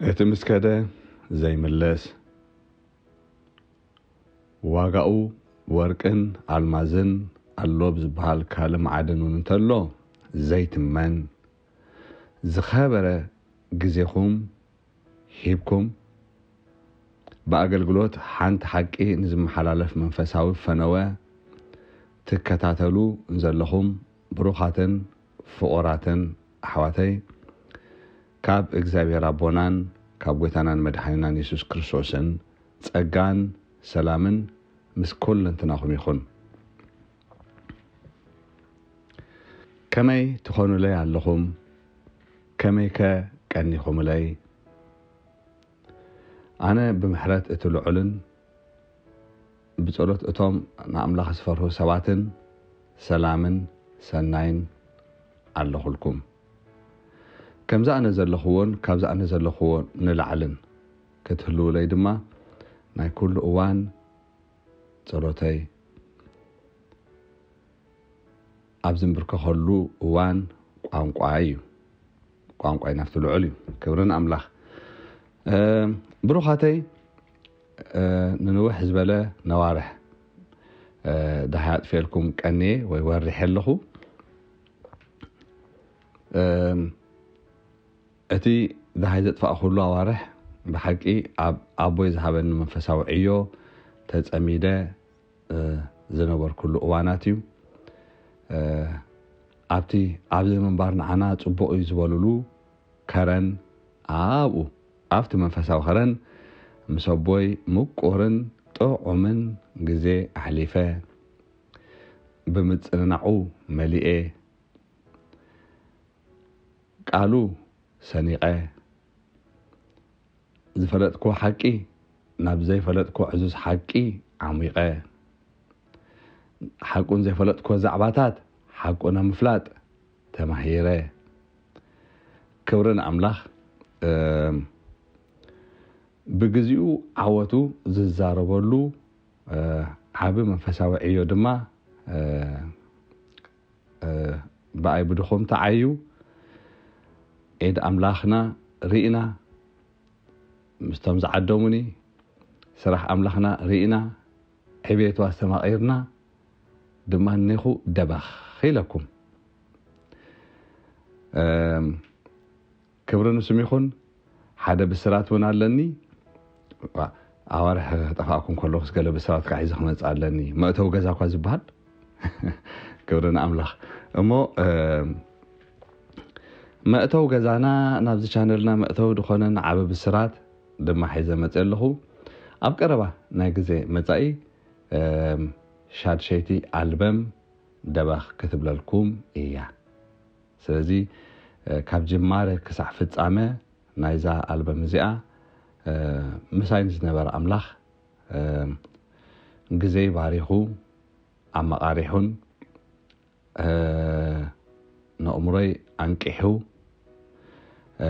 እቲ ምስ ከደ ዘይምለስ፣ ዋጋኡ ወርቅን ኣልማዝን ኣሎ ብዝበሃል ካልእ መዓድን እውን እንተሎ ዘይትመን፣ ዝኸበረ ግዜኹም ሂብኩም ብኣገልግሎት ሓንቲ ሓቂ ንዝመሓላለፍ መንፈሳዊ ፈነወ ትከታተሉ ዘለኹም ብሩኻትን ፍቑራትን ኣሕዋተይ፣ ካብ እግዚኣብሔር ኣቦናን ካብ ጐይታናን መድሓኒናን የሱስ ክርስቶስን ጸጋን ሰላምን ምስ ኩለንትናኹም ይኹን። ከመይ ትኾኑለይ ኣለኹም? ከመይከ ቀኒኹምለይ? ኣነ ብምሕረት እቲ ልዑልን ብጸሎት እቶም ንኣምላኽ ዝፈርሁ ሰባትን ሰላምን ሰናይን ኣለኹልኩም። ከምዚ ኣነ ዘለኹዎን ካብዚ ኣነ ዘለኹዎ ንላዕልን ክትህልውለይ ድማ ናይ ኩሉ እዋን ጸሎተይ ኣብ ዝንብርከኸሉ እዋን ቋንቋይ እዩ። ቋንቋይ ናብቲ ልዑል እዩ። ክብሪ ንኣምላኽ። እ፣ ብሩኻተይ፣ እ፣ ንንውሕ ዝበለ ነዋርሕ፣ እ፣ ደሃይ ኣጥፊኤልኩም ቀንየ ወይ ወሪሐ ኣለኹ። እ፣ እቲ ደሃይ ዘጥፋእኩሉ ኣዋርሕ ብሓቂ ኣብ ኣቦይ ዝሃበኒ መንፈሳዊ ዕዮ ተጸሚደ፣ እ፣ ዝነበርኩሉ እዋናት እዩ። እ፣ ኣብቲ ኣብዚ ምንባር ንዓና ጽቡቕ እዩ ዝበሉሉ ከረን ኣብኡ ኣብቲ መንፈሳዊ ከረን ምስ ኣቦይ ምቁርን ጥዑምን ግዜ ኣሕሊፈ። ብምጽንናዑ መሊኤ። ቃሉ ሰኒቐ። ዝፈለጥክዎ ሓቂ ናብ ዘይፈለጥክዎ ዕዙዝ ሓቂ ዓሚቐ። ሓቁን ዘይፈለጥክዎ ዛዕባታት ሓቁ ናብ ምፍላጥ ተማሂረ። ክብሪ ንኣምላኽ። እም፣ ብግዚኡ ዓወቱ ዝዛረበሉ፣ እ፣ ዓቢ መንፈሳዊ ዕዮ ድማ፣ እ፣ እ፣ ብኣይ ብድኹም ተዓዩ። ኢድ ኣምላኽና ርኢና፣ ምስቶም ዝዓደሙኒ ስራሕ ኣምላኽና ርኢና፣ ዕቤቱ ኣስተማቒርና ድማ እኔኹ ደበኽ ኢለኩም። እም፣ ክብሪ ንስም ይኹን። ሓደ ብስራት እውን ኣለኒ። ዋ፣ ኣዋርሕ ጠፋእኩ እንከለኹስ ገለ ብስራት ከዓ ሒዘ ክመጽእ ኣለኒ። መእተዊ ገዛ እኳ ዝበሃል። ክብሪ ንኣምላኽ። እሞ፣ እም፣ መእተዊ ገዛና ናብዚ ቻነልና መእተዊ ዝኾነን ዓቢ ብስራት ድማ ሒዘ መጽእ ኣለኹ። ኣብ ቀረባ ናይ ግዜ መጻኢ፣ እም፣ ሻድሸይቲ ኣልበም ደበኽ ክትብለልኩም እያ። ስለዚ፣ እ፣ ካብ ጅማረ ክሳዕ ፍጻመ ናይዛ ኣልበም እዚኣ፣ እ፣ ምሳይ ንዝነበረ ኣምላኽ፣ እ፣ ግዜይ ባሪኹ፣ ኣመቓሪሑን፣ እ፣ ነእምሮይ ኣንቂሑ፣ እ፣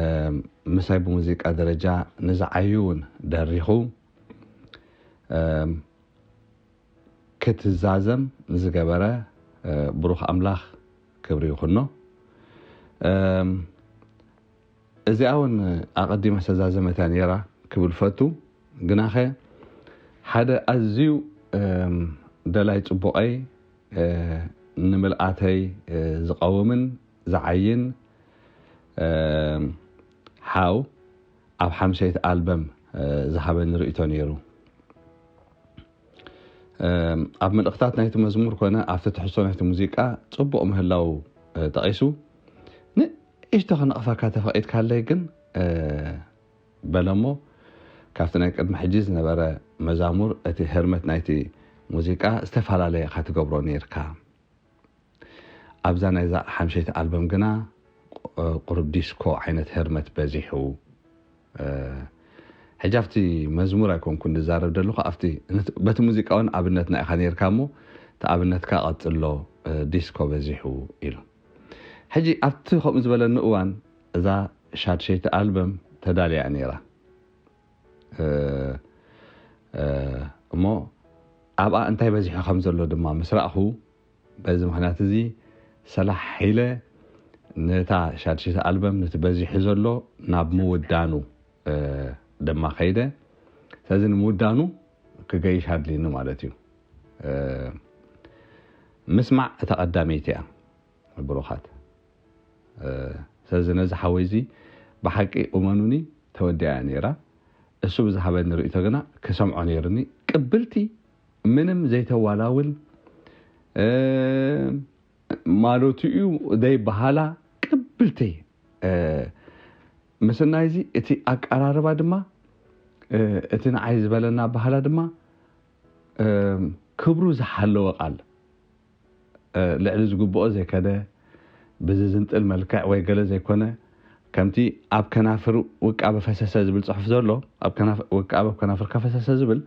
ምሳይ ብሙዚቃ ደረጃ ንዝዓዩ እውን ደሪኹ፣ እ፣ ክትዛዘም ንዝገበረ፣ እ፣ ብሩኽ ኣምላኽ ክብሪ ይኹኖ። እም፣ እዚኣ እውን ኣቐዲመ ዝተዛዘመት እያ ነይራ ክብል ፈቱ። ግናኸ ሓደ ኣዝዩ፣ እም፣ ደላይ ጽቡቐይ፣ እ፣ ንምልኣተይ፣ እ፣ ዝቐውምን ዝዓይን፣ እም፣ ሓው ኣብ ሓምሸይቲ ኣልበም፣ እ፣ ዝሃበኒ ርእይቶ ነይሩ። እም፣ ኣብ መልእኽታት ናይቲ መዝሙር ኮነ ኣብቲ ትሕዝቶ ናይቲ ሙዚቃ ጽቡቕ ምህላው፣ እ፣ ጠቒሱ፣ ንእሽቶ ክነቕፈካ ተፈቒድካለይ ግን፣ እ፣ በለ እሞ፣ ካብቲ ናይ ቅድሚ ሕጂ ዝነበረ መዛሙር እቲ ህርመት ናይቲ ሙዚቃ ዝተፈላለየ ኢኻ ትገብሮ ነይርካ። ኣብዛ ናይዛ ሓምሸይቲ ኣልበም ግና፣ እ፣ ቁሩብ ዲስኮ ዓይነት ህርመት በዚሑ። እ፣ ሕጂ ኣብቲ መዝሙር ኣይኮንኩን ዝዛረብ ዘለኹ፣ ኣብቲ ነት-፣ በቲ ሙዚቃ እውን ኣብነትና ኢኻ ነይርካ እሞ፣ እቲ ኣብነትካ ቀጽሎ፣ እ፣ ዲስኮ በዚሑ ኢሉ። ሕጂ ኣብቲ ከምኡ ዝበለኒ እዋን እዛ ሻድሸይቲ ኣልበም ተዳልያ ነይራ። እ፣ እ፣ እሞ ኣብኣ እንታይ በዚሑ ከም ዘሎ ድማ ምስ ረኣኹ፣ በዚ ምኽንያት እዚ ሰላሕ ኢለ ነታ ሻድሸይቲ ኣልበም ነቲ በዚሑ ዘሎ ናብ ምውዳኑ፣ ድማ ከይደ። ስለዚ ንምውዳኑ ክገይሽ ኣድልኒ ማለት እዩ። ምስማዕ እታ ቀዳመይቲ እያ። ብሩኻት፣ ስለዚ ነዚ ሓወይ እዚ ብሓቂ እመኑኒ፣ ተወዲኣ እያ ነይራ። እሱ ብዝሃበኒ ርእይቶ ግና ክሰምዖ ነይርኒ። ቅብልቲ፣ ምንም ዘይተዋላውል ማለቱ እዩ ዘይበሃላ ቅብልቲ ምስናይ እዚ፣ እቲ ኣቀራርባ ድማ፣ እቲ ንዓይ ዝበለና ኣበሃላ ድማ ክብሩ ዝሓለወ ቃል፣ ልዕሊ ዝግብኦ ዘይከደ፣ ብዝዝንጥል መልክዕ ወይ ገለ ዘይኮነ፣ ከምቲ ኣብ ከናፍር ውቃበ ፈሰሰ ዝብል ጽሑፍ ዘሎ፣ ኣብ ከናፍ-፣ ውቃበ ኣብ ከናፍርካ ፈሰሰ ዝብል፣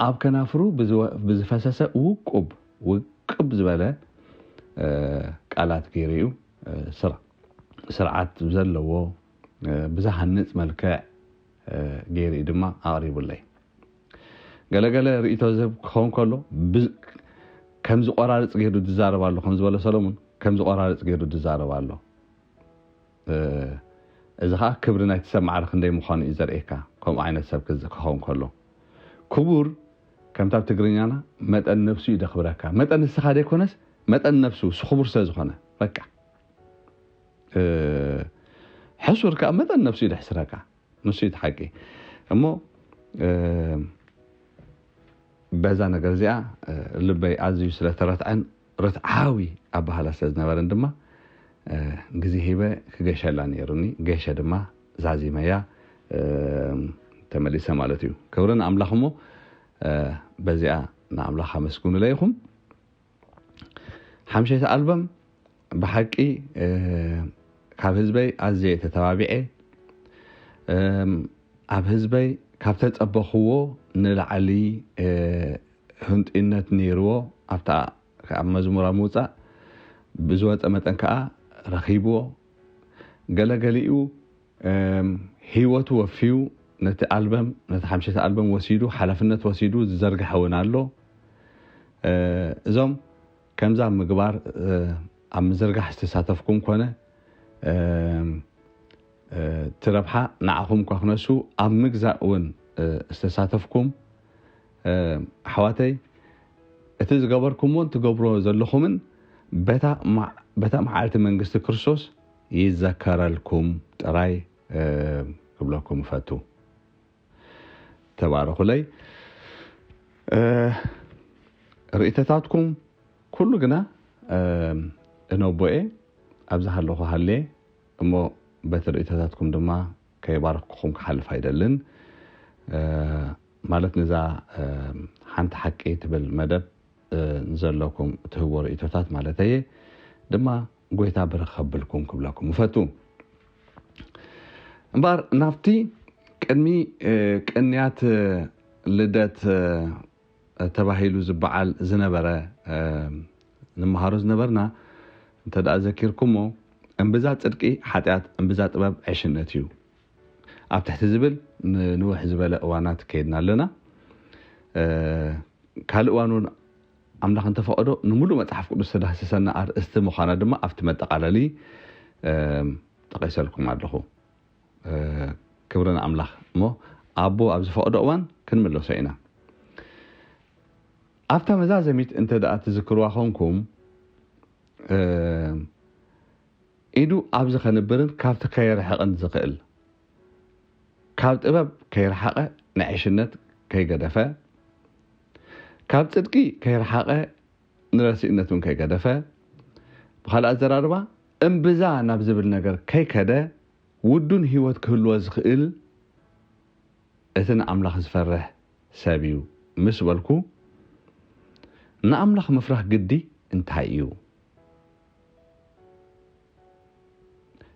ኣብ ከናፍሩ ብዝወ-፣ ብዝፈሰሰ ውቁብ፣ ውቅብ ዝበለ ቃላት ገይሩ እዩ። ስርዓት ዘለዎ፣ ብዝሃንጽ መልክዕ ገይሩ እዩ ድማ ኣቕሪቡለይ። ገለገለ ርእይቶ ዝህብ ክኸውን ከሎ፣ ብ-፣ ከም ዝቆራርጽ ገይሩ ዝዛረብ ኣሎ፣ ከም ዝበሎ ሰለሙን፣ ከም ዝቆራርጽ ገይሩ ዝዛረብ ኣሎ። እዚ ኸኣ ክብሪ ናይቲ ሰብ ማዕረ ክንደይ ምዃኑ እዩ ዘርእየካ። ከምኡ ዓይነት ሰብ ክዝ-፣ ክኸውን ከሎ፣ ክቡር፣ ከምታ ኣብ ትግርኛና፣ መጠን ነብሱ እዩ ደኽብረካ። መጠን ንስኻ ዘይኮነስ፣ መጠን ነብሱ፣ እሱ ክቡር ስለ ዝኾነ። በቃ። ሕሱር ከኣ መጠን ነብሱ እዩ ደሕስረካ። ንሱ እዩ እቲ ሓቂ። እሞ በዛ ነገር እዚኣ ልበይ ኣዝዩ ስለ ተረትዐን፣ ርትዓዊ ኣበሃላ ስለ ዝነበረን ድማ፣ ግዜ ሂበ ክገሸላ ነይሩኒ። ገሸ ድማ ዛዚመያ፣ ተመሊሰ ማለት እዩ። ክብሪ ንኣምላኽ። እሞ በዚኣ ንኣምላኽ ኣመስግኑለይ ኢኹም። ሓምሸይቲ ኣልበም ብሓቂ፣ እ፣ ካብ ህዝበይ ኣዝየ ተተባቢዐ። እም፣ ኣብ ህዝበይ ካብ ተጸበኽዎ ንላዕሊ፣ እ፣ ህንጡይነት ነይርዎ። ኣብታ፣ ኣብ መዝሙራ ምውጻእ ብዝወጸ መጠን ከኣ ረኺብዎ። ገለገሊኡ፣ እም፣ ህይወቱ ወፍዩ ነቲ ኣልበም፣ ነቲ ሓምሸይቲ ኣልበም ወሲዱ፣ ሓላፍነት ወሲዱ ዝዘርግሐ እውን ኣሎ። እ፣ እዞም ከምዛ ኣብ ምግባር፣ እ፣ ኣብ ምዝርጋሕ ዝተሳተፍኩም ኮነ፣ እም፣ እ፣ እቲ ረብሓ ንዓኹም እኳ ክነሱ፣ ኣብ ምግዛእ እውን፣ እ፣ ዝተሳተፍኩም፣ እ፣ ኣሕዋተይ፣ እቲ ዝገበርኩሞን ትገብሮ ዘለኹምን በታ ማ-፣ በታ መዓልቲ መንግስቲ ክርስቶስ ይዘከረልኩም ጥራይ፣ እ፣ ክብለኩም እፈቱ። ተባረኹለይ። እ፣ ርእይቶታትኩም ኩሉ ግና፣ እ፣ እነቦኤ ኣብ ዝሃለኹ ሃልየ እሞ በቲ ርእይቶታትኩም ድማ ከይባረኽኩኹም ክሓልፍ ኣይደልን። እ፣ ማለት ነዛ፣ እ፣ ሓንቲ ሓቂ ትብል መደብ፣ እ፣ ንዘለኩም ትህብዎ ርእይቶታት ማለተየ ድማ ጎይታ ብርኽ ከብልኩም ክብለኩም እፈቱ። እምበኣር ናብቲ ቅድሚ፣ እ፣ ቅንያት፣ እ፣ ልደት፣ እ፣ ተባሂሉ ዝበዓል ዝነበረ፣ እ፣ ንመሃሮ ዝነበርና እንተ ደኣ ዘኪርኩሞ፣ እምብዛ ጽድቂ ሓጢኣት፣ እምብዛ ጥበብ ዕሽነት እዩ ኣብ ትሕቲ ዝብል ንንውሕ ዝበለ እዋናት ከይድና ኣለና። እ፣ ካልእ እዋን እውን ኣምላኽ እንተፈቐዶ ንምሉእ መጽሓፍ ቅዱስ ተዳህስሰና ኣርእስቲ ምዃና ድማ ኣብቲ መጠቓለሊ፣ እ፣ ጠቒሰልኩም ኣለኹ። እ፣ ክብሪ ንኣምላኽ። እሞ ኣቦ ኣብ ዝፈቕዶ እዋን ክንምለሶ ኢና። ኣብታ መዛዘሚት እንተ ደኣ ትዝክርዋ ኾንኩም፣ እ፣ ኢዱ ኣብዚ ከንብርን ካብቲ ከየርሕቕን ዝኽእል፣ ካብ ጥበብ ከይረሓቐ ንዕሽነት ከይገደፈ፣ ካብ ጽድቂ ከይረሓቐ ንረሲእነት እውን ከይገደፈ፣ ብኻልእ ኣዘራርባ እምብዛ ናብ ዝብል ነገር ከይከደ ውዱን ህይወት ክህልዎ ዝኽእል እቲ ንኣምላኽ ዝፈርሕ ሰብ እዩ ምስ በልኩ፣ ንኣምላኽ ምፍራህ ግዲ እንታይ እዩ?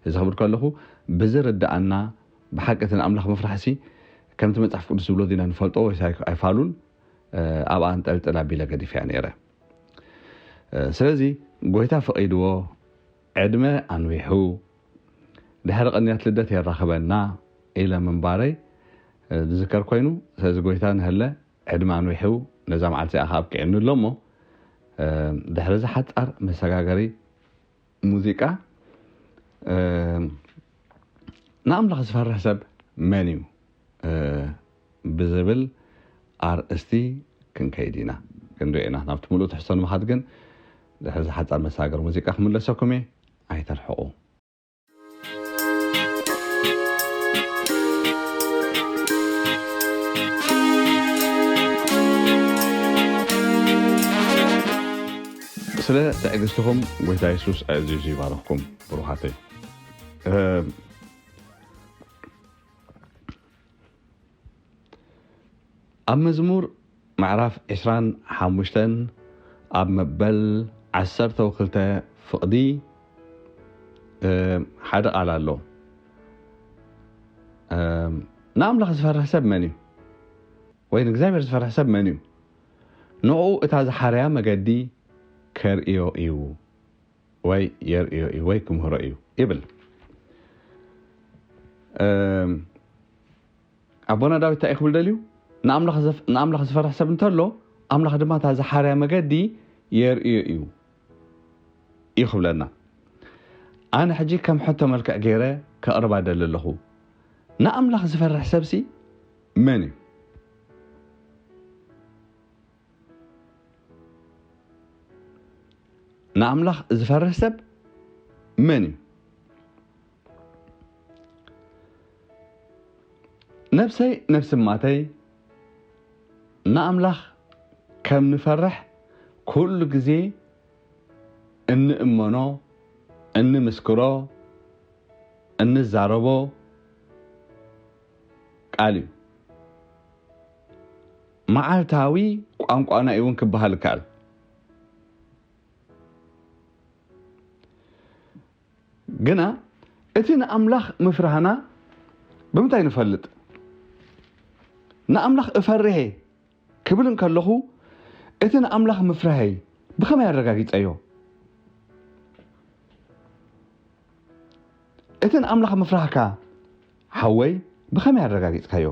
እዚ ክብል ከለኹ፣ ብዝርድኣና ብሓቂ እቲ ንኣምላኽ ምፍራሕሲ ከምቲ መጽሓፍ ቅዱስ ዝብሎ ዲና ንፈልጦ ወይስ ኣይ-፣ ኣይፋሉን፣ እ፣ ኣብኣ ኣንጠልጥል ኣቢለ ገዲፈያ ነይረ። እ፣ ስለዚ ጎይታ ፈቒድዎ፣ ዕድመ ኣንዊሑ፣ ድሕሪ ቅንያት ልደት የራኽበና ኢለ ምንባረይ፣ እ፣ ዝዝከር ኮይኑ፣ ስለዚ ጎይታ ንሀለ ዕድመ ኣንዊሑ ነዛ መዓልቲ እዚኣ ከኣ ኣብቂዑኒ ኣሎ እሞ፣ እ፣ ድሕሪ እዚ ሓጻር መሰጋገሪ ሙዚቃ፣ እ፣ ንኣምላኽ ዝፈርሕ ሰብ መን እዩ ብዝብል ኣርእስቲ ክንከይድ ኢና ክንሪኦ ኢና። ናብቲ ምሉእ ትሕዝቶ ንምኻድ ግን ድሕሪ ሓፃር መሳገር ሙዚቃ ክምለሰኩም እየ። ኣይተርሕቑ። ስለ ትዕግስትኹም ጎይታ የሱስ ኣዝዩ ይባርኽኩም ብሩኻተይ። ኣብ መዝሙር ምዕራፍ ዕስራን ሓሙሽተን ኣብ መበል ዓሰርተ ወክልተ ፍቕዲ ሓደ ቃል ኣሎ። ንኣምላኽ ዝፈርሕ ሰብ መን እዩ? ወይ ንእግዚኣብሔር ዝፈርሕ ሰብ መን እዩ? ንዕኡ እታ ዝሓረያ መገዲ ከርእዮ እዩ ወይ የርእዮ እዩ ወይ ክምህሮ እዩ ይብል። ኣቦና ዳዊት እንታይ ክብል ደልዩ? ንኣምላኽ ዝፈርሕ ሰብ እንተሎ ኣምላኽ ድማ እታ ዝሓርያ መገዲ የርእዮ እዩ እዩ ክብለና። ኣነ ሕጂ ከም ሕቶ መልክዕ ገይረ ከቕርባ ደሊ ኣለኹ። ንኣምላኽ ዝፈርሕ ሰብሲ መን እዩ? ንኣምላኽ ዝፈርህ ሰብ መን እዩ? ነብሰይ ነብሲ ማተይ ንኣምላኽ ከም ንፈርሕ ኩሉ ግዜ እንእመኖ፣ እንምስክሮ፣ እንዛረቦ ቃል እዩ። መዓልታዊ ቋንቋና እውን ክበሃል ይከኣል። ግና እቲ ንኣምላኽ ምፍራህና ብምንታይ ንፈልጥ? ንኣምላኽ እፈርሄ ክብል እንከለኹ እቲ ንኣምላኽ ምፍራህይ ብኸመይ ኣረጋጊጸዮ? እቲ ንኣምላኽ ምፍራህካ ሓወይ ብኸመይ ኣረጋጊጽካዮ?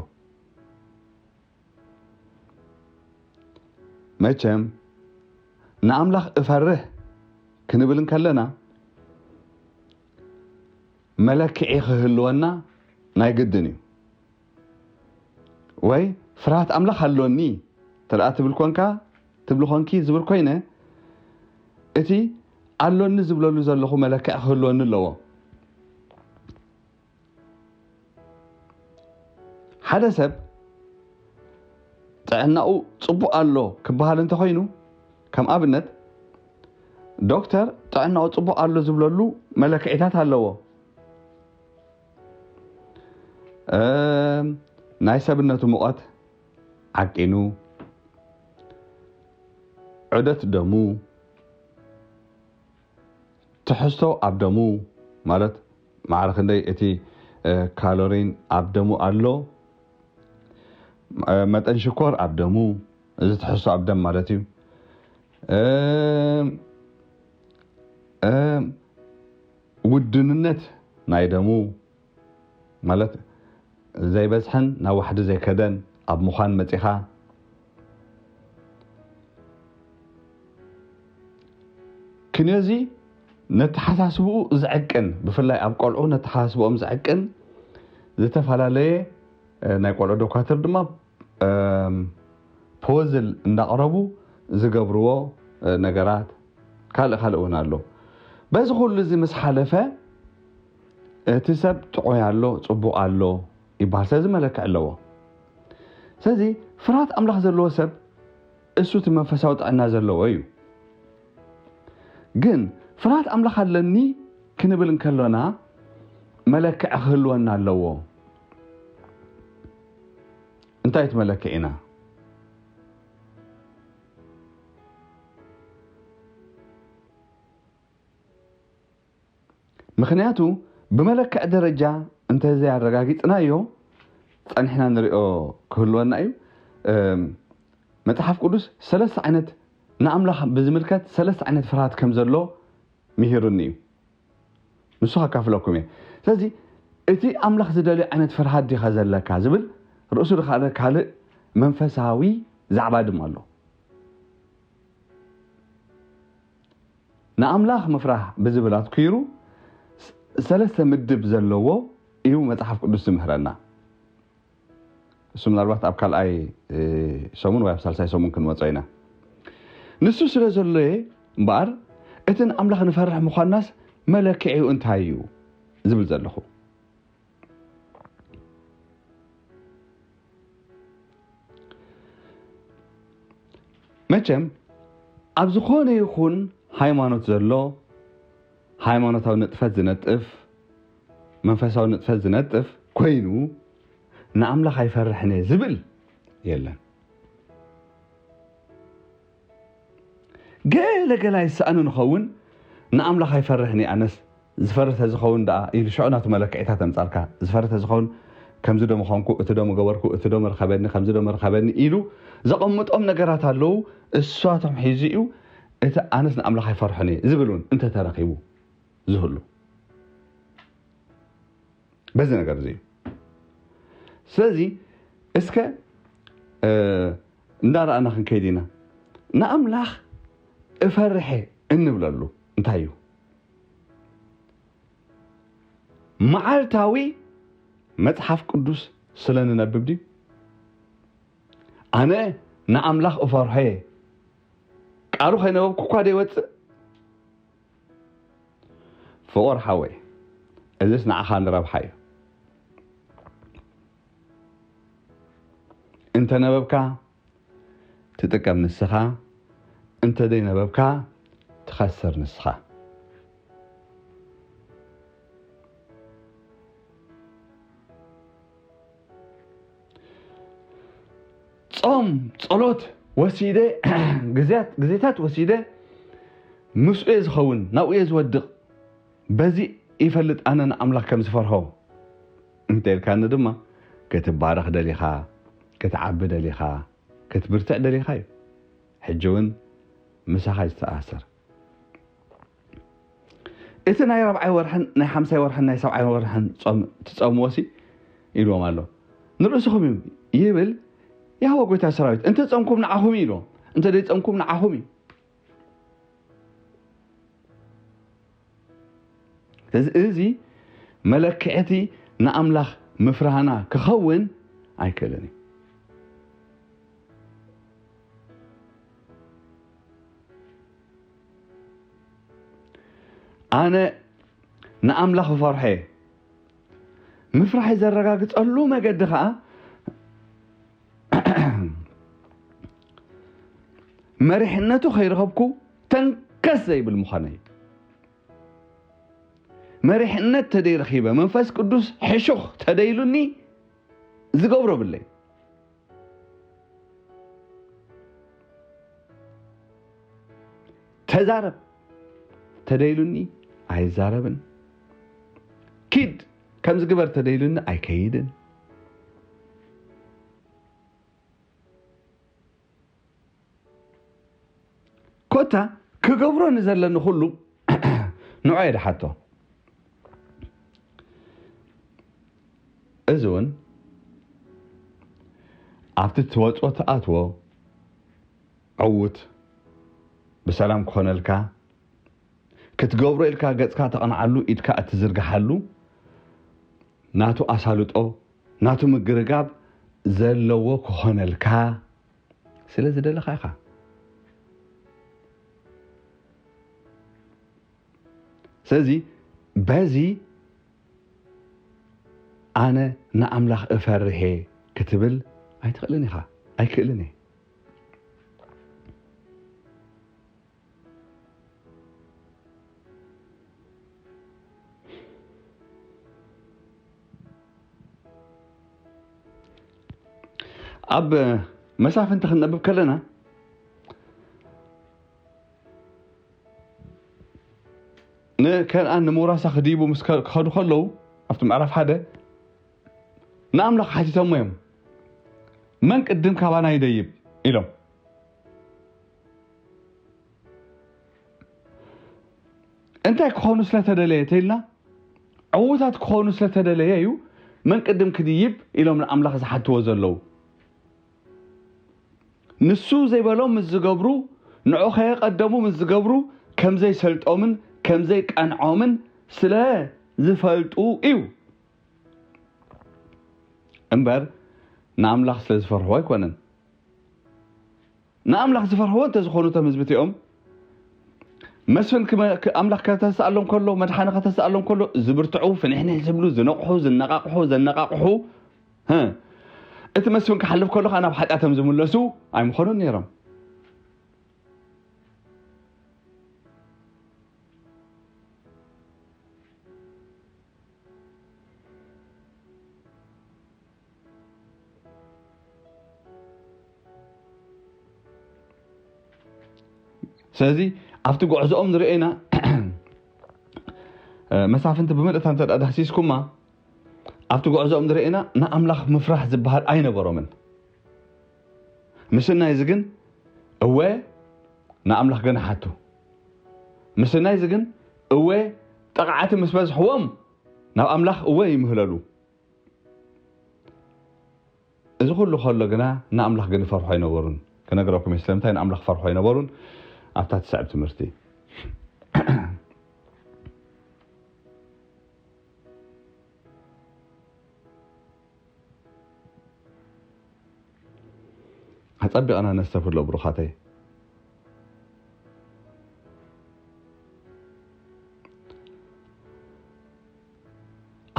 መቸም ንኣምላኽ እፈርህ ክንብል እንከለና መለክዒ ክህልወና ናይ ግድን እዩ። ወይ ፍርሃት ኣምላኽ ኣሎኒ ተደኣ ትብል ኮንካ ትብሊ ኮንኪ ዝብል ኮይነ እቲ ኣሎኒ ዝብለሉ ዘለኹ መለክዒ ክህልወኒ ኣለዎ። ሓደ ሰብ ጥዕናኡ ጽቡቕ ኣሎ ክበሃል እንተኾይኑ፣ ከም ኣብነት ዶክተር ጥዕናኡ ጽቡቕ ኣሎ ዝብለሉ መለክዒታት ኣለዎ። ናይ ሰብነቱ ሙቐት ዓቂኑ፣ ዑደት ደሙ፣ ትሕዝቶ ኣብ ደሙ ማለት ማዕረ ክንደይ እቲ ካሎሪን ኣብ ደሙ ኣሎ፣ መጠን ሽኮር ኣብ ደሙ፣ እዚ ትሕዝቶ ኣብ ደም ማለት እዩ። ውድንነት ናይ ደሙ ማለት ዘይበዝሐን ናብ ዋሕዲ ዘይከደን ኣብ ምዃን መጺኻ ክንዮዚ ነተሓሳስብኡ ዝዕቅን ብፍላይ ኣብ ቆልዑ ነተሓሳስብኦም ዝዕቅን ዝተፈላለየ ናይ ቆልዑ ዶኳትር ድማ ፖዝል እንዳቕረቡ ዝገብርዎ ነገራት ካልእ ካልእ እውን ኣሎ። በዚ ኩሉ እዚ ምስ ሓለፈ እቲ ሰብ ጥዑይ ኣሎ፣ ጽቡቕ ኣሎ ይበሃል። ስለዚ መለክዕ ኣለዎ። ስለዚ ፍርሃት ኣምላኽ ዘለዎ ሰብ እሱ እቲ መንፈሳዊ ጥዕና ዘለዎ እዩ። ግን ፍርሃት ኣምላኽ ኣለኒ ክንብል እንከሎና መለክዕ ክህልወና ኣለዎ። እንታይ እቲ መለክዒና? ምኽንያቱ ብመለክዕ ደረጃ እንተዘይኣረጋጊጽናዮ ጸኒሕና ንሪኦ ክህልወና እዩ። መጽሓፍ ቅዱስ ሰለስተ ዓይነት ንኣምላኽ ብዝምልከት ሰለስተ ዓይነት ፍርሃት ከም ዘሎ ምሂሩኒ እዩ። ንሱ ከካፍለኩም እየ። ስለዚ እቲ ኣምላኽ ዝደልዮ ዓይነት ፍርሃት ዲኻ ዘለካ ዝብል ርእሱ ድኻለ ካልእ መንፈሳዊ ዛዕባ ድማ ኣሎ። ንኣምላኽ ምፍራህ ብዝብል ኣትኲሩ ሰለስተ ምድብ ዘለዎ እዩ መጽሓፍ ቅዱስ ዝምህረና። እሱ ምናልባት ኣብ ካልኣይ ሰሙን ወይ ኣብ ሳልሳይ ሰሙን ክንመጾ ኢና። ንሱ ስለ ዘሎየ እምበኣር፣ እቲ ንኣምላኽ ንፈርሕ ምዃንናስ መለክዒኡ እንታይ እዩ ዝብል ዘለኹ። መቸም ኣብ ዝኾነ ይኹን ሃይማኖት ዘሎ፣ ሃይማኖታዊ ንጥፈት ዝነጥፍ፣ መንፈሳዊ ንጥፈት ዝነጥፍ ኮይኑ፣ ንኣምላኽ ኣይፈርሕን እየ ዝብል የለን። ገለ ገለ ኣይሰኣኑ ንኸውን፣ ንኣምላኽ ኣይፈርሕን እየ ኣነስ፣ ዝፈርህ ተዝኸውን ደኣ ኢሉ ሽዑ ናቱ መለክዒታት ኣምጻልካ። ዝፈርህ ተዝኸውን ከምዚ ዶ ምኾንኩ፣ እቲ ዶ ምገበርኩ፣ እቲ ዶ ምርኸበኒ፣ ከምዚ ዶ ምርኸበኒ ኢሉ ዘቐምጦም ነገራት ኣለዉ። እሷቶም ሒዙ እዩ እቲ ኣነስ ንኣምላኽ ኣይፈርሕን እየ ዝብል እውን እንተተረኺቡ ዝህሉ። በዚ ነገር እዚ እዩ። ስለዚ እስከ እንዳረኣና ክንከይድ ኢና። ንኣምላኽ እፈርሐ እንብለሉ እንታይ እዩ? መዓልታዊ መጽሓፍ ቅዱስ ስለ ንነብብ ድዩ? ኣነ ንኣምላኽ እፈርሖ እየ፣ ቃሉ ከይነበብኩ እኳ ደይወጽእ። ፍቑር ሓወይ፣ እዚስ ንዓኻ ንረብሓ እዩ። እንተ ነበብካ ትጥቀም ንስኻ፣ እንተ ደይነበብካ ትኸስር ንስኻ። ጾም ጸሎት ወሲደ፣ ግዜያት- ግዜታት ወሲደ ምስኡ እየ ዝኸውን፣ ናብኡ እየ ዝወድቕ። በዚ ይፈልጥ ኣነ ንኣምላኽ ከም ዝፈርሆ። እንተ ኢልካኒ ድማ፣ ክትባረኽ ደሊኻ፣ ክትዓቢ ደሊኻ፣ ክትብርትዕ ደሊኻ እዩ። ሕጂ እውን ምሳኻ ይተኣሳሰር። እቲ ናይ ራብዓይ ወርሕን ናይ ሓምሳይ ወርሕን ናይ ሰብዓይ ወርሕን ጾም ትጸምዎ ሲ ኢልዎም ኣሎ። ንርእስኹም እዩ ይብል ያህወ ጎይታ ሰራዊት። እንተ ጸምኩም ንዓኹም እዩ ኢልዎም። እንተ ደይ ጸምኩም ንዓኹም እዩ። ስለዚ እዚ መለክዕቲ ንኣምላኽ ምፍራህና ክኸውን ኣይክእልን እዩ። ኣነ ንኣምላኽ እፈርሖ እየ። ምፍራሐይ ዘረጋግጸሉ መገዲ ኸኣ መሪሕነቱ ከይረኸብኩ ተንከስ ዘይብል ምዃነይ። መሪሕነት ተደይረኺበ መንፈስ ቅዱስ ሕሹኽ ተደይሉኒ ዝገብሮ ብለይ። ተዛረብ ተደይሉኒ ኣይዛረብን። ኪድ ከምዚ ግበር ተደይሉኒ ኣይከይድን። ኮታ ክገብሮ ንዘለኒ ኩሉ ንዑ እየ ድሓቶ። እዚ እውን ኣብቲ ትወፅኦ ትኣትዎ ዕዉት ብሰላም ክኾነልካ፣ ክትገብሮ ኢልካ ገፅካ ተቕንዓሉ፣ ኢድካ እትዝርግሓሉ ናቱ ኣሳልጦ ናቱ ምግርጋብ ዘለዎ ክኾነልካ ስለ ዝደለኻ ኢኻ። ስለዚ በዚ ኣነ ንኣምላኽ እፈርሄ ክትብል ኣይትኽእልን ኢኻ። ኣይክእልን እየ። ኣብ መሳፍንቲ ክንነብብ ከለና ንከነኣን ንምውራሳ ክድይቡ ምስ ከ- ክኸዱ ከለዉ ኣብቲ ምዕራፍ ሓደ ንኣምላኽ ሓቲቶሞ እዮም። መን ቅድም ካባና ይደይብ ኢሎም። እንታይ ክኾኑ ስለተደለየ ተኢልና ዕዉታት ክኾኑ ስለተደለየ እዩ። መን ቅድም ክድይብ ኢሎም ንኣምላኽ ዝሓትዎ ዘለዉ። ንሱ ዘይበሎም ምስ ዝገብሩ፣ ንዑ ከየቐደሙ ምስ ዝገብሩ ከም ዘይሰልጦምን ከም ዘይቀንዖምን ስለ ዝፈልጡ እዩ። እምበር ንኣምላኽ ስለ ዝፈርሕዎ ኣይኮነን። ንኣምላኽ ዝፈርሕዎ እንተዝኾኑ እቶም ህዝቢ እቲኦም መስፍን ክመ- ክ- ኣምላኽ ከተስኣሎም ከሎ፣ መድሓኒ ከተስኣሎም ከሎ ዝብርትዑ፣ ፍንሕንሕ ዝብሉ፣ ዝነቕሑ፣ ዝነቓቕሑ፣ ዘነቓቕሑ፣ ህ፣ እቲ መስፍን ክሓልፍ ከሎ ከዓ ናብ ሓጢኣቶም ዝምለሱ ኣይምኾኑን ነይሮም። ስለዚ ኣብቲ ጉዕዞኦም ንርእዮ ኢና። መሳፍንቲ ብምልእታ እንተ ደኣ ዳህሲስኩማ ኣብቲ ጉዕዞኦም ንርእዮ ኢና ንኣምላኽ ምፍራሕ ዝበሃል ኣይነበሮምን። ምስናይ እዚ ግን እወ ንኣምላኽ ግን ሓቱ። ምስናይ እዚ ግን እወ ጠቕዓቲ ምስ በዝሕዎም ናብ ኣምላኽ እወ ይምህለሉ። እዚ ኩሉ ከሎ ግና ንኣምላኽ ግን ይፈርሖ ኣይነበሩን። ክነግረኩም እየ ስለምንታይ ንኣምላኽ ፈርሖ ኣይነበሩን ኣብታ ትስዕብ ትምህርቲ። ኣጸቢቕና ነስተብህሎ ብሩኻተይ።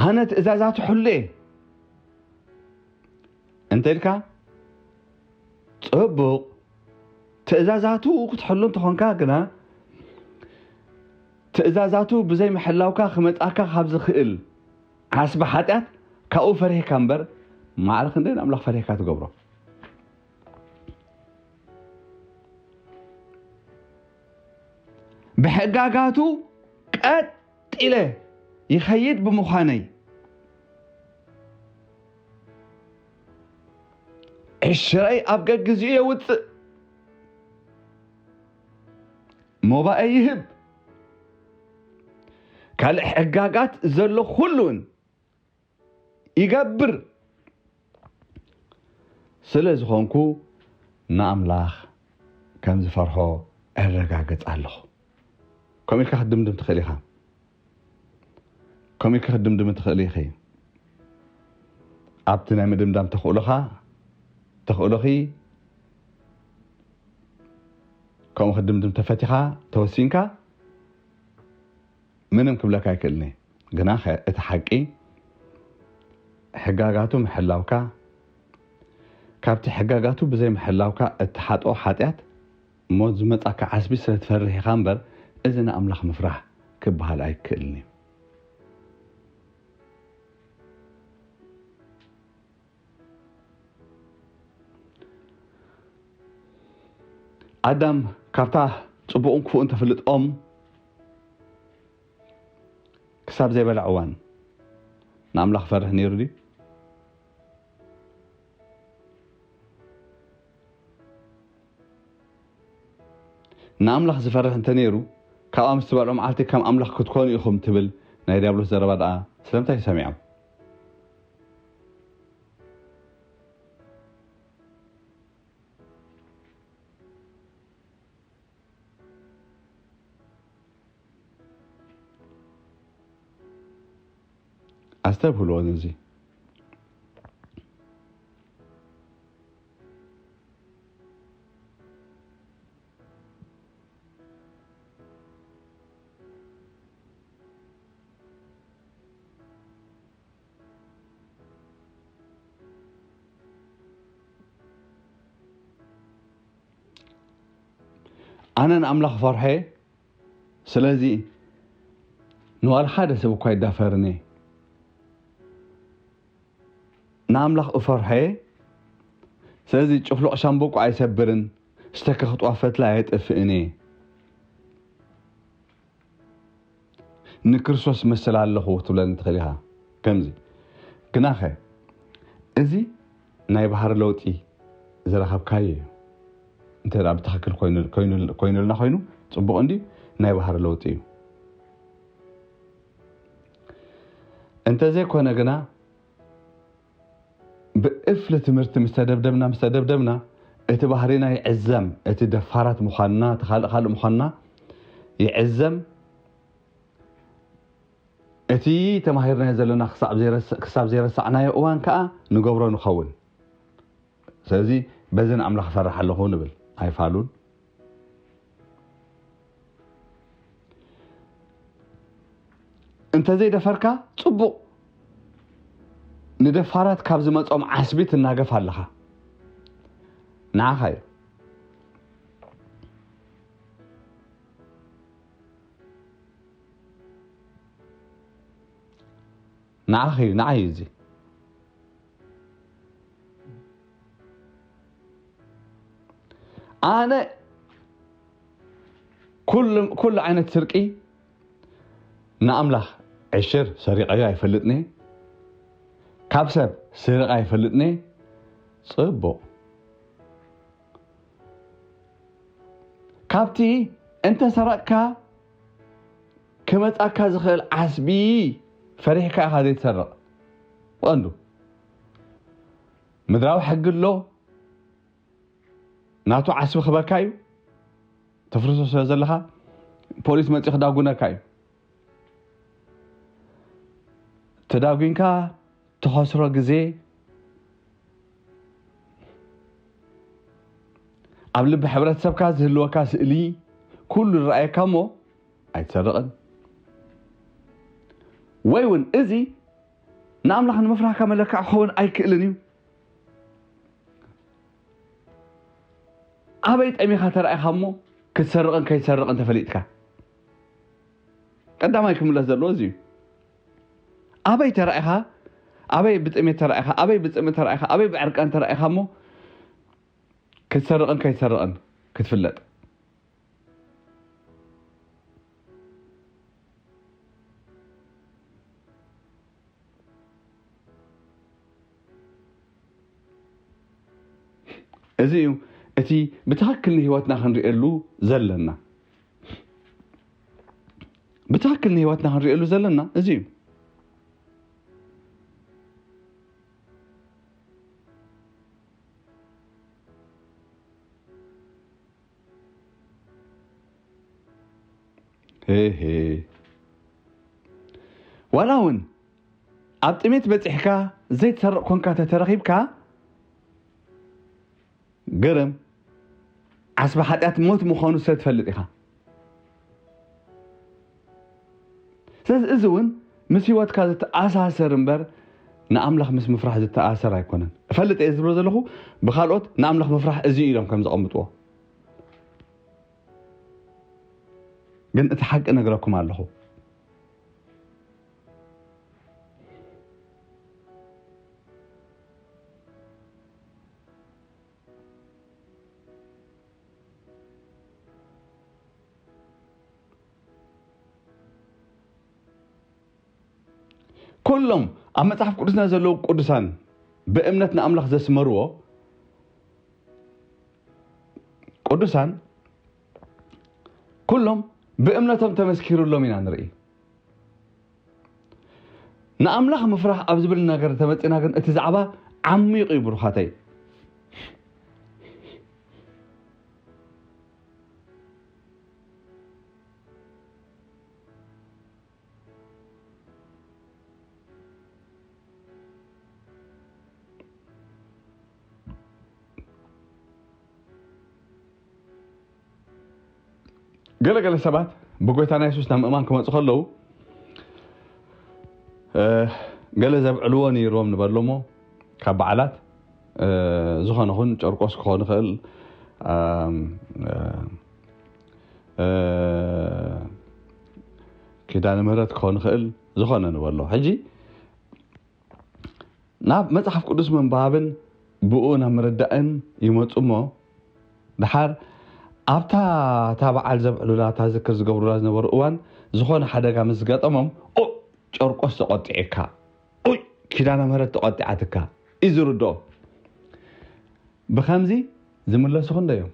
ኣነ ትእዛዛቱ ሕሉ እየ እንተ ኢልካ ጽቡቕ፣ ትእዛዛቱ ክትሕሉ እንተኾንካ ግና ትእዛዛቱ ብዘይምሕላውካ ክመጻካ ካብ ዝኽእል ዓስቢ ሓጢኣት ካብኡ ፈሪህካ እምበር ማዕረ ክንደይ ንኣምላኽ ፈሪህካ ትገብሮ። ብሕጋጋቱ ቀጥ ኢለ ይኸይድ ብምዃነይ ዕሽረይ ኣብ ገግዚኡ የውፅእ፣ ሞባኤ ይህብ፣ ካልእ ሕጋጋት ዘሎ ኩሉውን ይገብር ስለ ዝኾንኩ ንኣምላኽ ከም ዝፈርሖ እረጋግጽ ኣለኹ። ከምኡ ኢልካ ክትድምድም ትኽእል ኢኻ። ከምኡ ኢልካ ክትድምድም ትኽእል ኢኺ። ኣብቲ ናይ ምድምዳም ተኽእሎኻ ተኽእሎኺ ከምኡ ክትድምድም ተፈቲኻ ተወሲንካ ምንም ክብለካ ኣይክእልን እየ። ግናኸ እቲ ሓቂ ሕጋጋቱ ምሕላውካ፣ ካብቲ ሕጋጋቱ ብዘይምሕላውካ እትሓጥኦ ሓጢኣት እሞ ዝመጻካ ዓስቢ ስለ ትፈርህ ኢኻ እምበር፣ እዚ ንኣምላኽ ምፍራሕ ክበሃል ኣይክእልን እዩ። ኣዳም ካብታ ጽቡቕን ክፉእን ተፍልጥ ኦም ክሳብ ዘይበልዕ እዋን ንኣምላኽ ፈርሕ ነይሩ ድዩ? ንኣምላኽ ዝፈርሕ እንተ ነይሩ፣ ካብኣ ምስ ትበልዑ መዓልቲ ከም ኣምላኽ ክትኮኑ ኢኹም ትብል ናይ ዲያብሎስ ዘረባ ደኣ ስለምንታይ ሰሚዖም? ኣስተብህልዎ ነዚ። ኣነ ንኣምላኽ ፈርሐ፣ ስለዚ ንዋላ ሓደ ሰብ እኳ ኣይዳፈርን እየ። ንኣምላኽ እፈርሖ እየ። ስለዚ ጭፍሉቕ ሻምብቆ ኣይሰብርን፣ ዝተከኽጥዋ ፈትሊ ኣየጥፍእን እየ። ንክርስቶስ መስል ኣለኹ ክትብለኒ ትኽእል ኢኻ። ከምዚ ግናኸ እዚ ናይ ባህሪ ለውጢ ዝረኸብካዮ እዩ። እንተ ደኣ ብትኽክል ኮይኑ- ኮይኑ- ኮይኑልና ኮይኑ ጽቡቕ እንድዩ፣ ናይ ባህሪ ለውጢ እዩ። እንተዘይኮነ ግና ብእፍሊ ትምህርቲ ምስ ተደብደብና ምስ ተደብደብና እቲ ባህሪና ይዕዘም፣ እቲ ደፋራት ምዃንና፣ እቲ ካልእ ካልእ ምዃንና ይዕዘም። እቲ ተማሂርናዮ ዘለና ክሳብ ዘይረስ-፣ ክሳብ ዘይረሳዕናዮ እዋን ከኣ ንገብሮ ንኸውን። ስለዚ በዚ ንኣምላኽ እፈርሕ ኣለኹ ንብል። ኣይፋሉን። እንተዘይደፈርካ ጽቡቕ። ንደፋራት ካብ ዝመጾም ዓስቢ ትናገፍ ኣለኻ። ንዓኻ እዩ። ንዓኺ እዩ፣ ንዓይ እዩ እዚ። ኣነ ኩሉ፣ ኩሉ ዓይነት ስርቂ ንኣምላኽ ዕሽር ሰሪቐዮ ኣይፈልጥን እየ። ካብ ሰብ ስርቐ ኣይፈልጥን እየ። ጽቡቕ። ካብቲ እንተ ሰረቕካ ክመጻካ ዝኽእል ዓስቢ ፈሪሕካ ኢኻ ዘይትሰርቕ። ብቐንዱ ምድራዊ ሕጊ ኣሎ፣ ናቱ ዓስቢ ክበካ እዩ። ተፍርሶ ስለ ዘለኻ ፖሊስ መጺኡ ክዳጉነካ እዩ። ተዳጒንካ ትኸስሮ ግዜ፣ ኣብ ልቢ ሕብረተሰብካ ዝህልወካ ስእሊ ኩሉ ዝረኣየካ እሞ ኣይትሰርቕን። ወይ እውን እዚ ንኣምላኽ ንምፍራህካ መለክዒ ክኸውን ኣይክእልን እዩ። ኣበይ ጠሚኻ ተራኢኻ እሞ ክትሰርቕን ከይትሰርቕን ተፈሊጥካ? ቀዳማይ ክምለስ ዘለዎ እዚ እዩ። ኣበይ ተራኢኻ፣ ኣበይ ብጥሜት ተራኢኻ፣ ኣበይ ብጽምእ ተራኢኻ፣ ኣበይ ብዕርቃን ተራኢኻ እሞ ክትሰርቕን ከይትሰርቕን ክትፍለጥ? እዚ እዩ እቲ ብትኽክል ንህይወትና ክንርእየሉ ዘለና። ብትኽክል ንህይወትና ክንርእየሉ ዘለና እዚ እዩ። ሄሄ። ዋላ እውን ኣብ ጥሜት በጺሕካ ዘይትሰርቕ ኮንካ ተተረኺብካ፣ ግርም፣ ዓስቢ ሓጢኣት ሞት ምዃኑ ስለ ትፈልጥ ኢኻ። ስለዚ እዚ እውን ምስ ህይወትካ ዝተኣሳሰር እምበር ንኣምላኽ ምስ ምፍራሕ ዝተኣሰር ኣይኮነን። እፈልጥ እየ ዝብሎ ዘለኹ፣ ብኻልኦት ንኣምላኽ ምፍራሕ እዚ እዩ ኢሎም ከም ዘቐምጥዎ። ግን እቲ ሓቂ ነግረኩም ኣለኹ። ኩሎም ኣብ መጽሓፍ ቅዱስና ዘለዉ ቅዱሳን ብእምነት ንኣምላኽ ዘስመርዎ ቅዱሳን ኩሎም ብእምነቶም ተመስኪሩሎም ኢና ንርኢ። ንኣምላኽ ምፍራሕ ኣብ ዝብል ነገር ተመጺና ግን እቲ ዛዕባ ዓሚቕ እዩ ብሩኻተይ። ገለ ገለ ሰባት ብጎይታና የሱስ ናብ ምእማን ክመጹ ከለዉ ገለ ዘብዕልዎ ነይርዎም ንበሎ እሞ ካብ በዓላት ዝኾነ ኹን ጨርቆስ ክኾን ይኽእል፣ ኪዳነ ምህረት ክኾን ይኽእል፣ ዝኾነ ንበሎ። ሕጂ ናብ መጽሓፍ ቅዱስ ምንባብን ብኡ ናብ ምርዳእን ይመጹ እሞ ድሓር ኣብታ እታ በዓል ዘብዕሉላ እታ ዝክር ዝገብሩላ ዝነበሩ እዋን ዝኾነ ሓደጋ ምስ ዝገጠሞም ኦ ጨርቆስ ተቆጢዕካ ኡይ ኪዳነ ምህረት ተቆጢዓትካ እዩ ዝርድኦ። ብኸምዚ ዝምለሱ ክንደዮም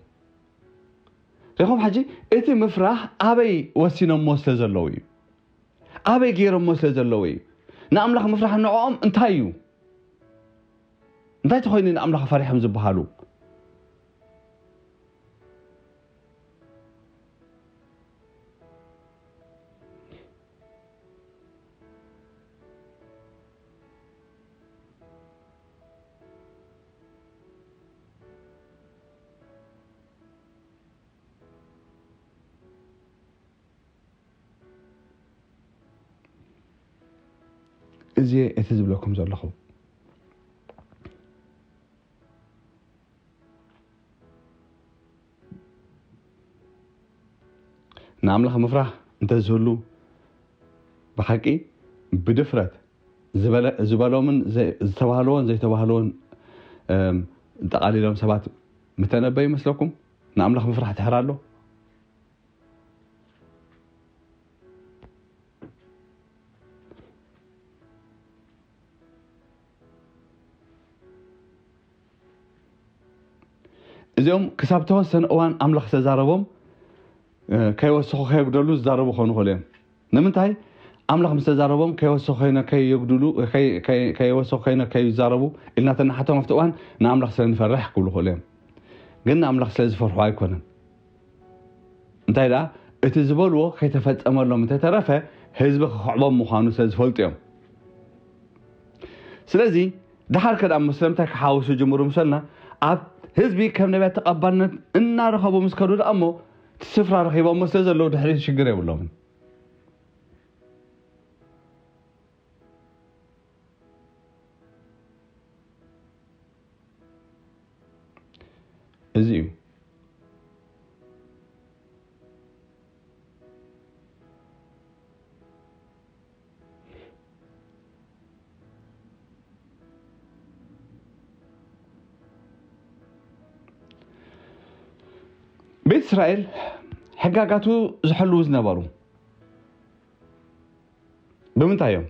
ሪኹም። ሕጂ እቲ ምፍራህ ኣበይ ወሲኖሞ ስለ ዘለዉ እዩ። ኣበይ ገይሮሞ ስለ ዘለዉ እዩ። ንኣምላኽ ምፍራሕ ንዕኦም እንታይ እዩ? እንታይ ተኾይኑ ንኣምላኽ ፈሪሖም ዝበሃሉ? እዚ እቲ ዝብለኩም ዘለኹ። ንኣምላኽ ምፍራህ እንተዝህሉ፣ ብሓቂ ብድፍረት ዝበለ-፣ ዝበሎምን ዘ-፣ ዝተባህልዎን ዘይተባህልዎን፣ እም፣ ጠቓሊሎም ሰባት ምተነበዩ ይመስለኩም? ንኣምላኽ ምፍራህ ድሕር ኣሎ? እዚኦም ክሳብ ተወሰነ እዋን ኣምላኽ ዝተዛረቦም፣ እ፣ ከይወሰኹ ከየጉደሉ ዝዛረቡ ክኾኑ ይኽእሉ እዮም። ንምንታይ? ኣምላኽ ምስ ተዛረቦም ከይወሰኹ ከይነ-፣ ከየጉድሉ፣ ከይ-፣ ከይ-፣ ከይወሰኹ ከይነ-፣ ከይዛረቡ ኢልና ተናሓቶም ኣብቲ እዋን ንኣምላኽ ስለ ንፈርሕ ክብሉ ይኽእሉ እዮም። ግን ንኣምላኽ ስለ ዝፈርሑ ኣይኮነን። እንታይ ደኣ፣ እቲ ዝበልዎ ከይተፈጸመሎም እንተተረፈ ህዝቢ ክኽዕቦም ምዃኑ ስለ ዝፈልጡ እዮም። ስለዚ ደሓር ከ ደኣ እሞ ስለምንታይ ክሓውሱ ጅምሩ ምሰልና፣ ኣብ ህዝቢ ከም ነቢያት ተቐባልነት እናረኸቡ ምስ ከዱ ደኣ እሞ እቲ ስፍራ ረኺቦሞ ስለ ዘለዉ ድሕሪት ሽግር የብሎምን። እዚ እዩ። ቤት እስራኤል ሕጋጋቱ ዝሕልዉ ዝነበሩ ብምንታይ እዮም?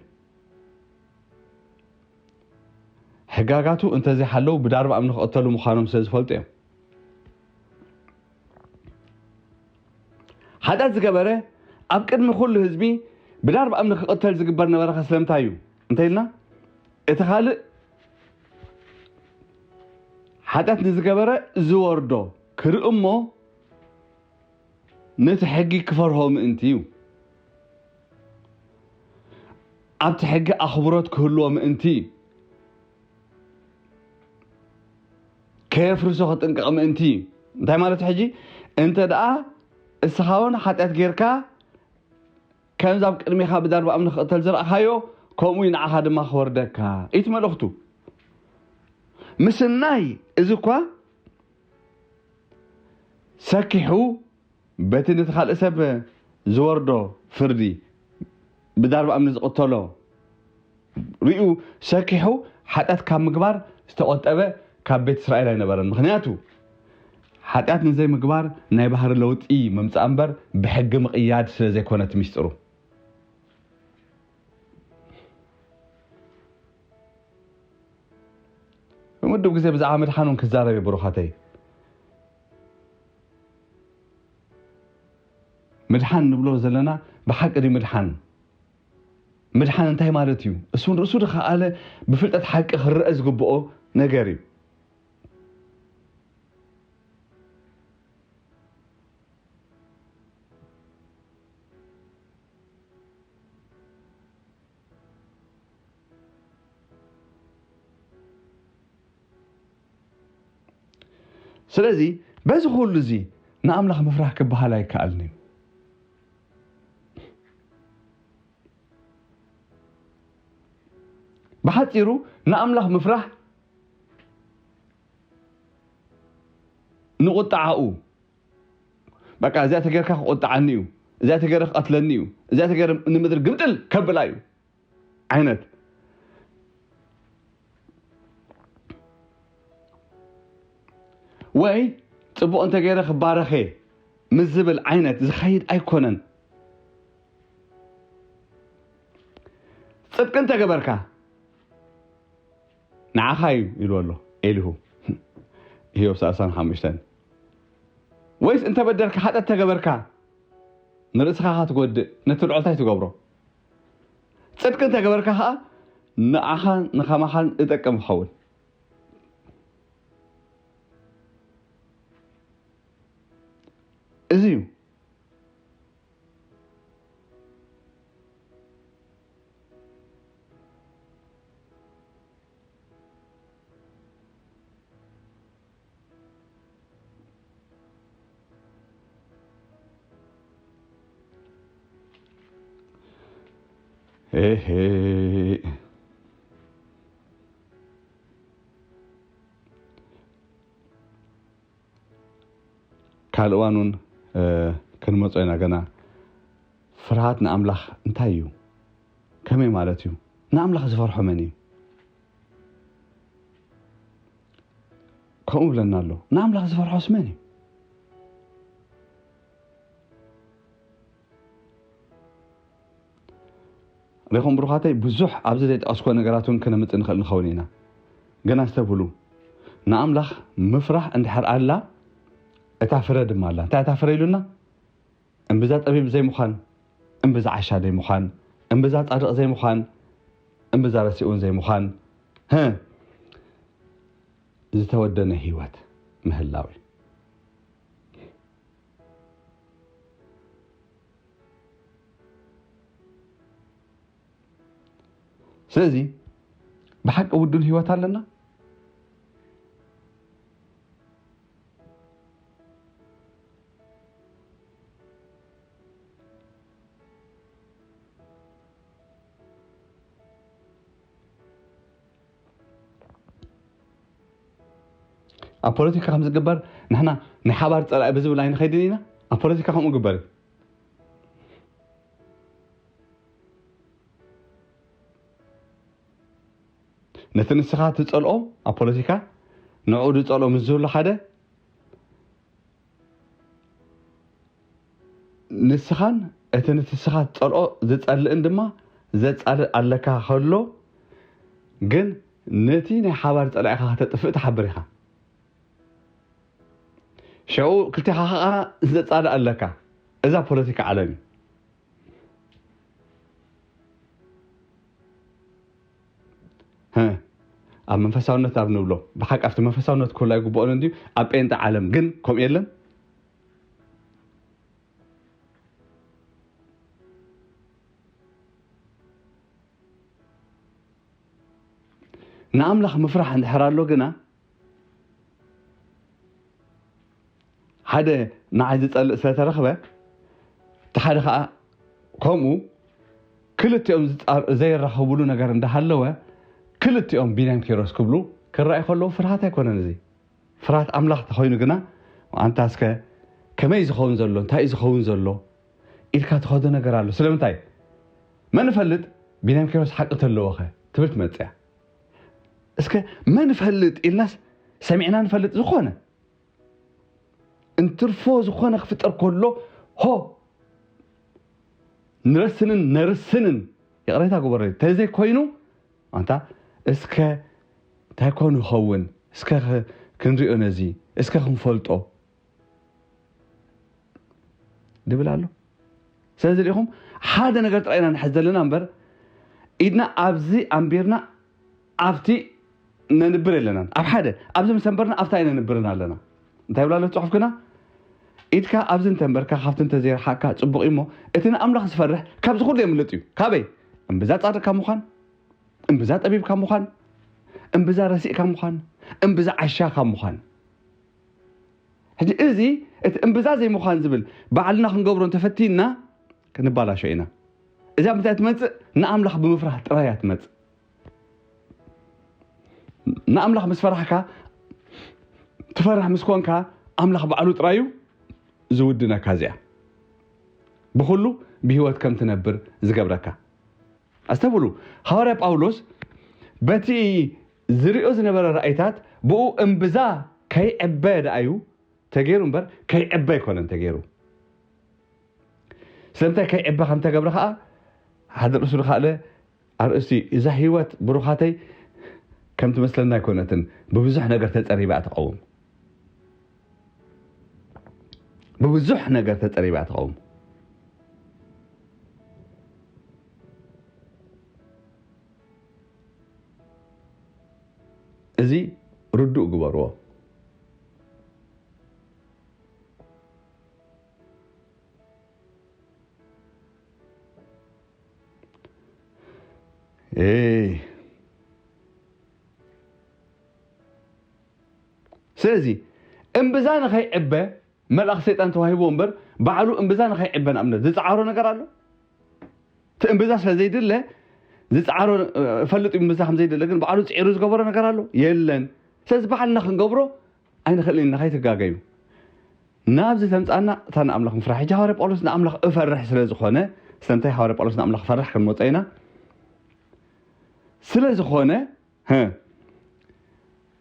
ሕጋጋቱ እንተዘይሓለዉ ብዳርባ እምኒ ክቕተሉ ምዃኖም ስለ ዝፈልጡ እዮም። ሓጢኣት ዝገበረ ኣብ ቅድሚ ኩሉ ህዝቢ ብዳርባ እምኒ ክቕተል ዝግበር ነበረ። ከ ስለምንታይ እዩ እንተ ኢልና፣ እቲ ካልእ ሓጢኣት ንዝገበረ ዝወርዶ ክርኢ እሞ ነቲ ሕጊ ክፈርሆ ምእንቲ እዩ። ኣብቲ ሕጊ ኣኽብሮት ክህልዎ ምእንቲ እዩ። ከየፍርሶ ክጥንቀቕ ምእንቲ እዩ። እንታይ ማለት ሕጂ? እንተ ደኣ እስኻ እውን ሓጢኣት ጌርካ፣ ከምዚ ኣብ ቅድሜኻ ብዳርባ እምኒ ክቕተል ዝረኣኻዮ፣ ከምኡ እዩ ንዓኻ ድማ ክወርደካ። እዩ እቲ መልእኽቱ። ምስናይ እዚ እኳ ሰኪሑ በቲ ነቲ ካልእ ሰብ ዝወርዶ ፍርዲ፣ ብዳርባ እምኒ ዝቕተሎ ሪኡ ሰኪሑ ሓጢኣት ካብ ምግባር ዝተቖጠበ ካብ ቤት እስራኤል ኣይነበረን። ምኽንያቱ ሓጢኣት ንዘይምግባር ናይ ባህሪ ለውጢ ምምጻእ እምበር ብሕጊ ምቕያድ ስለ ዘይኮነ እቲ ሚስጥሩ። ብምድብ ግዜ ብዛዕባ ምድሓን እውን ክዛረብ እየ ብሩኻተይ። ምድሓን ንብሎ ዘለና ብሓቂ ድዩ ምድሓን? ምድሓን እንታይ ማለት እዩ? እሱ ንርእሱ ዝኸኣለ ብፍልጠት ሓቂ ክረአ ዝግብኦ ነገር እዩ። ስለዚ በዚ ኩሉ እዚ ንኣምላኽ ምፍራህ ክበሃል ኣይከኣልን እዩ። ብሓጺሩ ንኣምላኽ ምፍራህ ንቑጣዓኡ፣ በቃ እዚኣ ተገይርካ ክቑጣዓኒ እዩ፣ እዚኣ ተገይረ ክቐትለኒ እዩ፣ እዚኣ ተገይረ ንምድሪ ግምጥል ከብላ እዩ ዓይነት፣ ወይ ጽቡቕ እንተገይረ ክባረኸ ምስ ዝብል ዓይነት ዝኸይድ ኣይኮነን። ጽድቂ እንተገበርካ ንዓኻ እዩ ኢሉ ኣሎ ኤሊሁ፣ ኢዮብ ሰላሳን ሓሙሽተን። ወይስ እንተበደልካ፣ ሓጢኣት ተገበርካ ንርእስኻ ኢኻ ትጎድእ፣ ነቲ ልዑል እንታይ ትገብሮ? ጽድቂ እንተገበርካ ኸኣ ንዓኻን ንኸማኻን ዝጠቅም ይኸውን። እዚ እዩ። ኤሄ። ካልእ እዋን እውን ክንመጾ ኢና ገና። ፍርሃት ንኣምላኽ እንታይ እዩ? ከመይ ማለት እዩ? ንኣምላኽ ዝፈርሖ መን እዩ? ከምኡ ብለና ኣሎ። ንኣምላኽ ዝፈርሖስ መን እዩ? ሪኹም ብሩኻተይ፣ ብዙሕ ኣብዚ ዘይጠቐስኮ ነገራት እውን ክነምጽእ ንኽእል ንኸውን ኢና። ግና ኣስተብህሉ፣ ንኣምላኽ ምፍራሕ እንድሕር ኣላ፣ እታ ፍረ ድማ ኣላ። እንታይ እታ ፍረ ኢሉና? እምብዛ ጠቢብ ዘይምዃን፣ እምብዛ ዓሻ ዘይምዃን፣ እምብዛ ጻድቕ ዘይምዃን፣ እምብዛ ረሲኡን ዘይምዃን፣ ህ፣ ዝተወደነ ህይወት ምህላው እዩ። ስለዚ ብሓቂ ውዱን ህይወት ኣለና። ኣብ ፖለቲካ ከም ዝግበር ንሕና ናይ ሓባር ጸላኢ ብዝብል ኣይንኸይድን ኢና። ኣብ ፖለቲካ ከምኡ ግበር እዩ። ነቲ ንስኻ ትጸልኦ ኣብ ፖለቲካ ንዕኡ ዝጸልኦ ምስ ዝህሉ ሓደ ንስኻን እቲ ንስኻ ትጸልኦ ዝጸልእን ድማ ዘጻልእ ኣለካ ከሎ ግን ነቲ ናይ ሓባር ጸላኢኻ ከተጥፍእ ትሓብር ኢኻ። ሸኡ ክልቴኻ ኸኣ ዘጻልእ ኣለካ። እዛ ፖለቲካ ዓለም እዩ። ሀ፣ ኣብ መንፈሳውነት ኣብ ንብሎ ብሓቂ ኣብቲ መንፈሳውነት ክህሉ ኣይግብኦን እንድዩ። ኣብ ጴንጤ ዓለም ግን ከምኡ የለን። ንኣምላኽ ምፍራሕ እንድሕር ኣሎ ግና ሓደ ንዓይ ዝጸልእ ስለ ተረኽበ፣ እቲ ሓደ ኸኣ ከምኡ ክልቲኦም ዝጻር-፣ ዘይራኸብሉ ነገር እንዳሃለወ ክልቲኦም ቢንያም ኪሮስ ክብሉ ክረኣዩ ከለዉ ፍርሃት ኣይኮነን እዚ። ፍርሃት ኣምላኽ ተኾይኑ ግና ኣንታ እስከ ከመይ ዝኸውን ዘሎ፣ እንታይ እዩ ዝኸውን ዘሎ ኢልካ ትኸዶ ነገር ኣሎ። ስለምንታይ? መን እፈልጥ ቢንያም ኪሮስ ሓቂ ተለዎ ኸ ትብል ትመጽእ እያ። እስከ መን እፈልጥ ኢልናስ ሰሚዕና ንፈልጥ ዝኾነ እንትርፎ ዝኾነ ክፍጠር ከሎ ሆ ንረስንን ነርስንን ይቕሬታ ግበረለይ ተዘይኮይኑ ኣንታ እስከ እንታይ ኮን ይኸውን እስከ ኽ-፣ ክንሪኦ ነዚ እስከ ክንፈልጦ ድብል ኣሎ። ስለዚ ሪኢኹም ሓደ ነገር ጥራይ ኢና ንሕዝ ዘለና እምበር ኢድና ኣብዚ ኣንቢርና ኣብቲ ነንብር የለናን። ኣብ ሓደ ኣብዚ ምስ ኣንበርና ኣብታ ኣይነንብርን ኣለና። እንታይ ይብላ ኣሎ ጽሑፍ ግና? ኢድካ ኣብዚ እንተንበርካ ካብቲ እንተዘይረሓቅካ ጽቡቕ እዩ እሞ እቲ ንኣምላኽ ዝፈርሕ ካብዚ ኩሉ የምልጥ እዩ። ካበይ? እምብዛ ጻድቕ ካብ ምዃን፣ እምብዛ ጠቢብ ካብ ምዃን፣ እምብዛ ረሲእ ካብ ምዃን፣ እምብዛ ዓሻ ካብ ምዃን። ሕጂ እዚ እቲ እምብዛ ዘይምዃን ዝብል ባዕልና ክንገብሮ እንተፈቲና ክንባላሾ ኢና። እዚኣ ምንታይ ትመጽእ? ንኣምላኽ ብምፍራህ ጥራይ እያ ትመጽእ። ንኣምላኽ ምስ ፈራሕካ፣ ትፈርሕ ምስ ኮንካ፣ ኣምላኽ ባዕሉ ጥራይ እዩ ዝውድነካ። እዚኣ ብኹሉ ብህይወት ከም ትነብር ዝገብረካ። ኣስተብህሉ፣ ሃዋርያ ጳውሎስ በቲ ዝሪኦ ዝነበረ ራእይታት ብኡ እምብዛ ከይዕበ ደኣ እዩ ተገይሩ እምበር ከይዕበ ኣይኮነን ተገይሩ። ስለምንታይ ከይዕበ ከም ተገብረ ኸዓ ሓደ ርእሱ ዝኸኣለ ኣርእስቲ እዩ። እዛ ህይወት ብሩኻተይ ከም ትመስለና ኣይኮነትን። ብብዙሕ ነገር ተጸሪባ እያ ትቐውም። ብብዙሕ ነገር ተጸሪባ እያ ትቐውም። እዚ ርዱእ ግበርዎ። ኤይ። ስለዚ እምብዛ ንኸይዕበ መልኣኽ ሰይጣን ተዋሂብዎ እምበር ባዕሉ እምብዛ ንኸይዕበ ንኣብነት ዝጸዓሮ ነገር ኣሎ? እቲ እምብዛ ስለ ዘይድለ ዝጸዓሮ፣ እ፣ እፈልጥ እዩ እምብዛ ከም ዘይድለ፣ ግን ባዕሉ ጽዒሩ ዝገበሮ ነገር ኣሎ? የለን። ስለዚ ባዕልና ክንገብሮ ኣይንኽእልን ኢና፣ ከይትጋገዩ። ናብዚ ተምፃና እታ ንኣምላኽ ምፍራሕ። ሕጂ ሃዋርያ ጳውሎስ ንኣምላኽ እፈርሕ ስለ ዝኾነ፣ ስለምንታይ ሃዋርያ ጳውሎስ ንኣምላኽ እፈርሕ ክንመፀ ኢና። ስለ ዝኾነ፣ ህ፣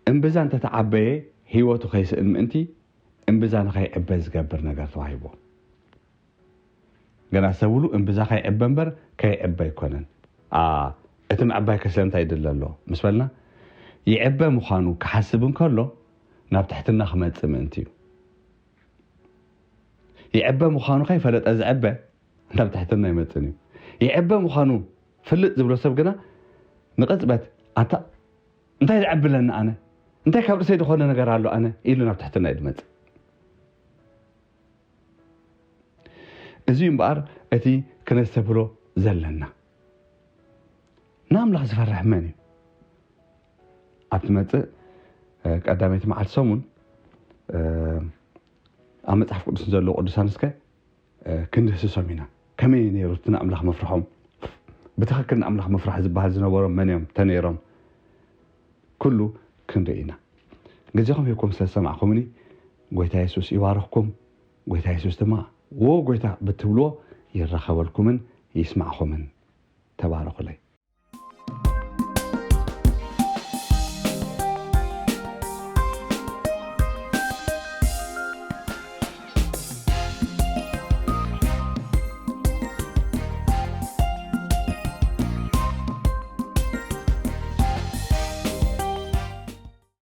እምብዛ እንተተዓበየ ህይወቱ ከይስእን ምእንቲ፣ እምብዛ ንኸይዕበ ዝገብር ነገር ተዋሂቦ። ገና ሰብሉ እምብዛ ከይዕበ እምበር ከይዕበ ኣይኮነን። ኣ፣ እቲ ምዕባይ ከ ስለምንታይ ይድለ ኣሎ ምስ በልና፣ ይዕበ ምዃኑ ክሓስብ እንከሎ ናብ ትሕትና ክመጽእ ምእንቲ እዩ። ይዕበ ምዃኑ ከይፈለጠ ዝዕበ ናብ ትሕትና ኣይመጽእን እዩ። ይዕበ ምዃኑ ፍልጥ ዝብሎ ሰብ ግና ንቕጽበት፣ ኣታ እንታይ ዝዕብለኒ ኣነ? እንታይ ካብ ርእሰይ ዝኾነ ነገር ኣሎ ኣነ? ኢሉ ናብ ትሕትና እዩ ዝመጽእ። እዚ እዩ እምበኣር እቲ ክነስተብህሎ ዘለና። ንኣምላኽ ዝፈርሕ መን እዩ? ኣብ ትመጽእ፣ እ፣ ቀዳመይቲ መዓልቲ ሰሙን፣ እ፣ ኣብ መጽሓፍ ቅዱስ ዘለዉ ቅዱሳን እስከ፣ እ፣ ክንድህስሶም ኢና። ከመይ እዩ ነይሩ እቲ ንኣምላኽ ምፍርሖም? ብትኽክል ንኣምላኽ ምፍራሕ ዝበሃል ዝነበሮም መን እዮም ተነይሮም? ኩሉ ክንርኢ ኢና። ግዜኹም ሂብኩም ስለ ዝሰማዕኩምኒ ጎይታ የሱስ ይባርኽኩም። ጎይታ የሱስ ድማ "ዎ ጎይታ" ብትብልዎ ይራኸበልኩምን ይስማዕኹምን። ተባረኹለይ።